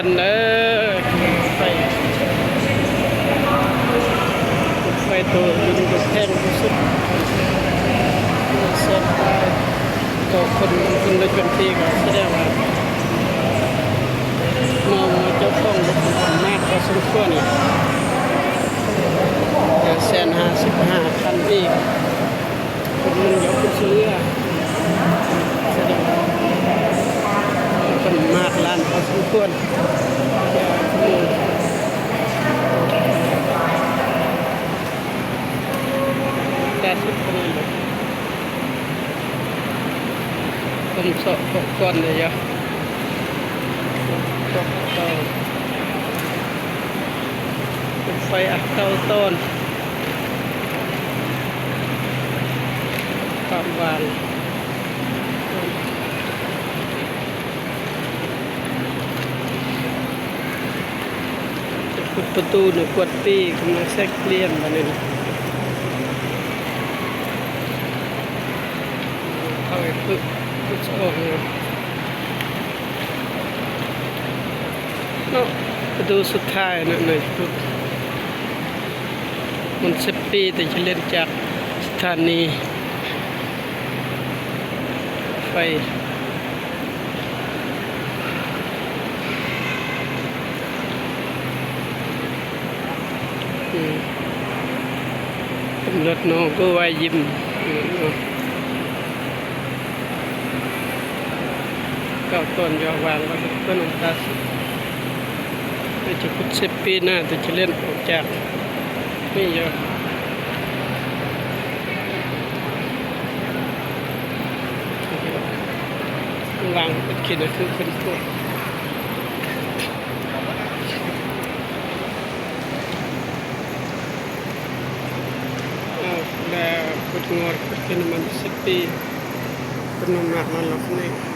ກັນເດີ ໄຟ ໄຟໂຕ ແພງທີ່ສຸດ ແສນປາຍຕໍ່ຄົນ ຄົນລະເປັນປີ ກໍສະແດງວ່າ ເມາເຈົ້າຂອງລົດມາກພໍສົມຄວນ ແສນຫ້າສິບຫ້າພັນອີກ. ຄົນມັນຢອກຂຶ້ນເສຍເຫຼືອ ສະແດງວ່າເພິ່ນມາກລ້ານພໍສົມຄວນ ແຕ່ສຸດຂະໜາດ ຜົມເຊາະເພາະກ່ອນເລີຍ ເຈາະຕໍ່ ເປັນໄຟອັດເຕົາຕອນ ຄວາມຫວານ ຈະຂຸດປະຕູ ກວດປີ ກຳລັງແຊກປ່ຽນບາດນີ້ ເຂົ້າໄປປຶກ ປຶກອອກເນາະ ປະຕູສຸດທ້າຍເນາະ ໃນ ມັນສິບປີ ແຕ່ຈະເລ່ນຈາກສະຖານີໄຟ ອືມ ເປັນລົດນ້ອງກໍວ່າຍິ້ມ ອືມ ເຂົ້າຕອນຢອກວາງ ແລ້ວກໍເປັນອົງກາ ແຕ່ຈະຂຸດສິບປີໜ້າ ແຕ່ຈະເລ່ນອອກຈາກນີ້ຢູ່ ວາງເປັນຂີດ ຄືເປັນພວກ ເອົາແລ້ວ ຂຸດງົວ ຂຸດຂຶ້ນມາສິບປີ ເປັນມາກໆ ມາລັອກນີ້.